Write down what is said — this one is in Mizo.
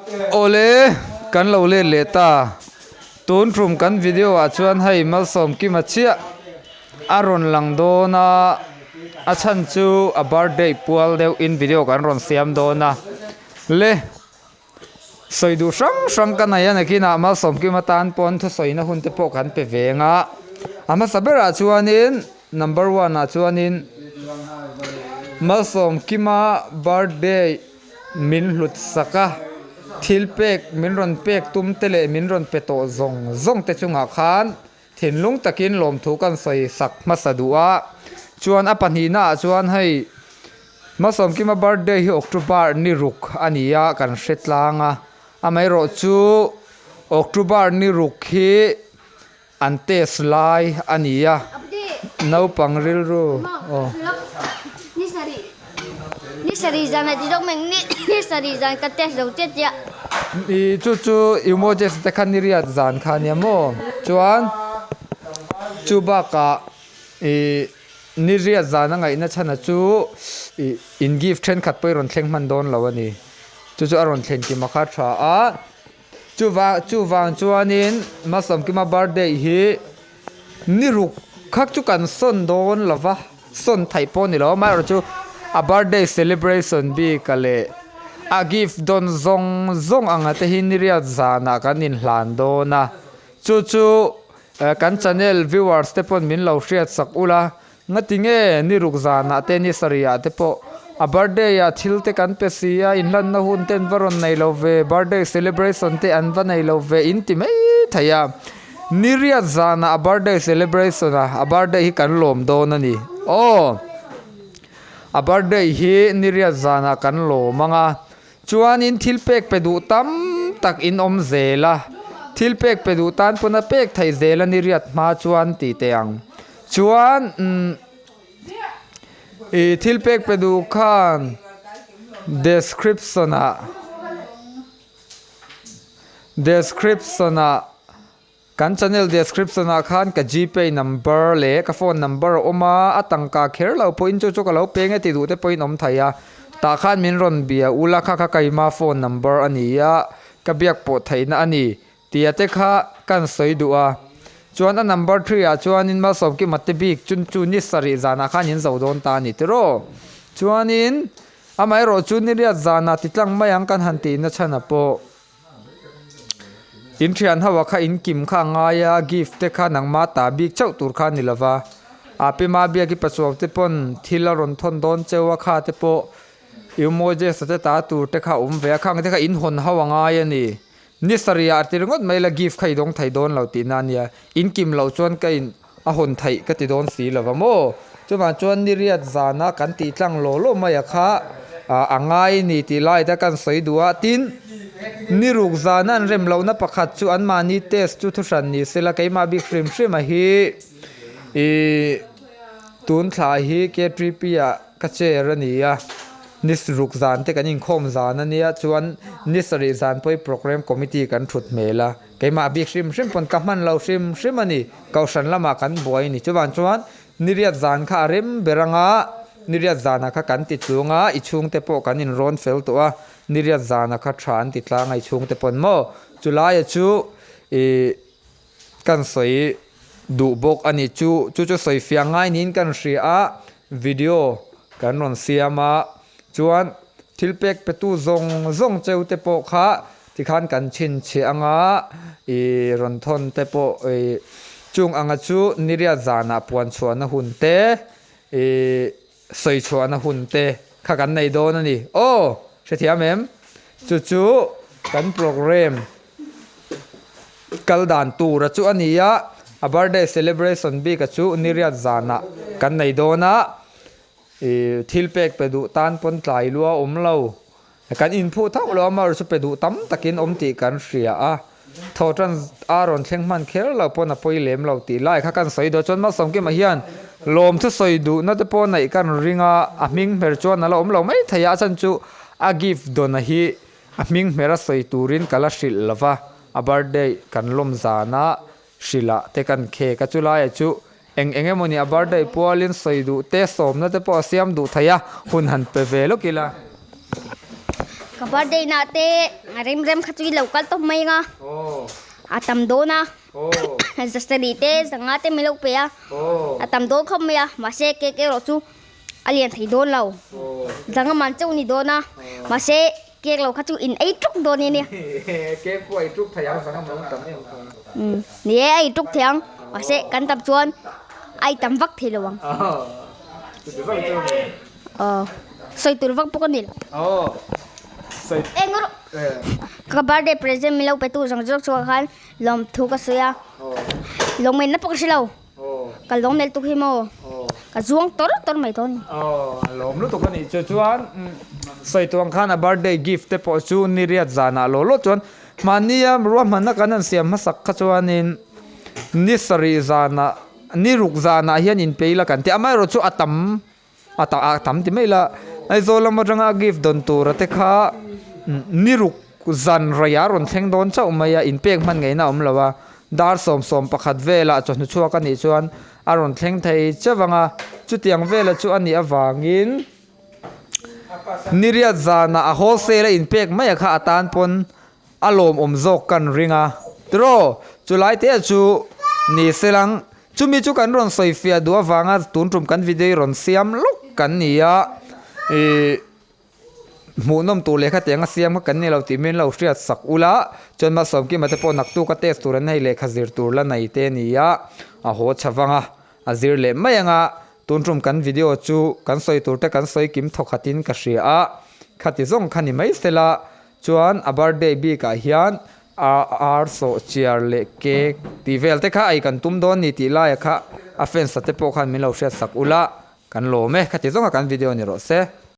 Awle, kan lo let leh ta. Tun tum kan video ah chuan hei Malsawmkima chiah a rawn lang dawn a, a chhan chu a birthday pual deuh in video kan rawn siam dawn a. Le, sawi duh hrang hrang ka nei a nakinah Malsawmkima tan pawn thusawina hun te pawh kan pe ve ang a. A hmasa berah chuanin number one ah chuanin Malsawmkima birthday. Min hlut sak a, thil pek min rawn pek tum te leh min rawn pe tawh zawng zawng te chungah khan thinlung takin lawmthu kan sawi sak hmasa duh a. Chuan a pahnihna ah chuan hei Hmasawmkima birthday hi October ni ruk a ni a kan hre tlang a, amaherawh chu October ni ruk hi An test lai a ni a, naupang rilru aw. I chu chu emojis te kha ni riat zan kha ania maw? Chuan chu bakah i ni riat zan a ngaihna chhan a chu i in gift thenkhat pawh i rawn thleng hman dawn lo a ni. Chu chu a rawn thlen kim a kha tha a. Chuva chuvang chuanin Malsawmkima birthday hi ni ruk kha chu kan sawn dawn lo va, sawn theih pawh a ni lo amaherawh chu a birthday celebration bik a leh a gift dawn zawng zawng anga te hi ni riat zanah kan inhlan dawn a, chu chu kan channel viewers te pawn min lo hriat sak ula Ngatinge ni ruk zanah te ni sarihah te pawh a birthday ah thil te kan pe si a, inhlanna hun te an va rawn nei lo ve, birthday celebration te an va nei lo ve in ti mai thei a. Ni riat zanah a birthday celebration a, a birthday hi kan lawm dawn a ni. Aw! A birthday hi ni riat zanah kan lawm ang a, chuanin thil pek pe duh tam tak in awm zel a, thil pek pe duh tan pawn a pek theih zel a ni riat hma chuan tih teh ang. Chuan umm ih thil pek pe duh khan description ah description ah kan channel description ah khan ka gpay number leh ka phone number a awm a a tangka kher lo pawhin chu chu ka lo peng e ti duh te pawhin awm thei a tah khan min rawn bia ula kha kha keima phone number a ni a ka biak pawh theihna a ni. Tia te kha kan sawi duh a, chuan a number three ah chuanin Malsawmkima te bik chu chu ni sarih zanah khan in zo dawn ta a ni tiraw? Chuanin amaherawh chu ni riat zanah ti tlang mai ang kan han tihna chhanah pawh in thian ho ah kha in kim kha a ngai a, gift te kha nangma ta bik chauh tur kha a ni lova, a Pima Biaki Pachuau te pawn thil a rawn thawn dawn cheu a kha te pawh Emojis te ta tur te kha a awm ve a, khang te kha in hawn ho a ngai a ni. Ni sarih ah ti ringawt mai la gift kha i dawng thei dawn lo tihna a nia, in kim loh chuan ka in a hawn theih ka ti dawn si lo va maw? Chuvang chuan ni riat zana kan tih tlang law law mai a kha a ngai ni tih lai te kan sawi duh a, tin ni ruk zana an rem lohna pakhat chu anmahni test chu thuhran ni sela keimah bik hrim hrim a hi ih tun thla hi K3P ah ka chair a ni a. Ni ruk zan te kan inkhawm zan a nia chuan ni sarih zan pawhin programme committee kan thut hmel a, keimah bik hrim hrim pawn ka hman lo hrim hrim a ni, kohhran lamah kan buai a ni. Chuvang chuan ni riat zan kha a rem ber anga ni riat zanah kha kan ti tlung a, i chhungte pawh kan inrawn fel tawh a, ni riat zanah kha tha an ti tlang a i chhungte pawn maw? Chulaia chu ih kan sawi duh bawk a ni. Chu chu chu sawi fiah ngai niin kan hria a, video kan rawn siam a, chuan thil pek pe tu zawng zawng cheu te pawh kha tikhan kan chhinchhiah ang a, ih rawn thawn te pawh ih chung anga chu niriat zanah puan chhuahna hun te ih sawi chhuahna hun te kha kan nei dawn a ni. Aw! Hrethiam em? Chu chu kan programme kal dan tura chu a ni a, a birthday celebration bik a chu niriat zanah kan nei dawn a, ih thil pek pe duh tan pawn tlai lua awm lo. Kan inphuh thauh lo a, amaherawh chu pe duh tam takin awm tih kan hria a, thaw tan a rawn thleng hman kher lo pawn a pawi lem lo tih lai kha kan sawi duh a, chuan Malsawmkima hian lawmthu sawi duhna te pawh neih kan ring a, a hming hmer chuan a la awm lo mai thei a, a chhan chu a gift dawna hi a hming hmer a sawi turin ka la hrilh lo va, a birthday kan lawm zana hrilh ah te kan khek a, chulaiah chu eng eng emawni a birthday pualin sawi duh te sawmna te pawh a siam duh thei a, hun han pe ve lawk ila. Ka birthday na te rem rem kha chu i lo kal tawp mai anga a tam dawn a zasarih te zanga te min lo pe a a tam dawn khawp mai a mahse cake erawh chu a lian thei dawn lo zanga man chauh ni dawn a mahse cake lo kha chu in ei tuk dawn ania cake pawh a ei tuk thei ang zanga man tam em kha ni e a ei tuk thei ang mahse kan tam chuan a ei tam vak thei lo ang Aw sawi tur vak bawk a ni lo. Aw sawi. Eng rawh. Ka birthday present min lo pe tu zawng zawng chhuak khan lawmthu ka sawi a. Lawm ngaihna pawh ka hre lo. Ka lawm leh tuk hi maw. Ka zuang tawr tawr mai dawn. Aw a lawm lutuk a nih chu chuan sawi tur ang khan a birthday gift te pawh chu ni riat zanah law law chuan mahnia ruahmanna kan han siam hmasak kha chuanin ni sarih zanah Ni ruk zanah hian inpei la kan ti a, amaherawh chu a tam a ta a tam ti mai la, Aizawl lam atanga a gift dawn tura te kha ni ruk zan reiah a rawn thleng dawn chauh mai a, inpek hman ngaihna a awm lo a, dar 11 velah chawhnu chhuak a nih chuan a rawn thleng thei chauh ang a, chutiang vela chu a nih avangin ni riat zanah a wholesale a inpek mai a kha a tan pawn A lawmawm zawk kan ring a. Tiraw, chulai te chu ni selang. Chumi chu kan rawn sawi fiah duh avanga tun tum kan video hi rawn siam lawk kan ni a. Ih hmuhnawm tur lehkha tiang a siam kha kan ni lo tih min lo hriat sak ula. Chuan Malsawmkima te pawh naktuk a test tur an hei lehkha zir tur la nei te a ni a. A haw chha vang a, a zir leh mai ang a. Tun tum kan video chu kan sawi tur te kan sawi kim thaw khatin ka hria a. Khati zawng kha ni mai sela. Chuan a birthday bik ah hian ar sawh chiar leh cake tih vel te kha ei kan tum dawn ni tih lai ah kha a fans a te pawh khan min lo hriat sak ula kan lawm e khati zawng a kan video ni rawh se.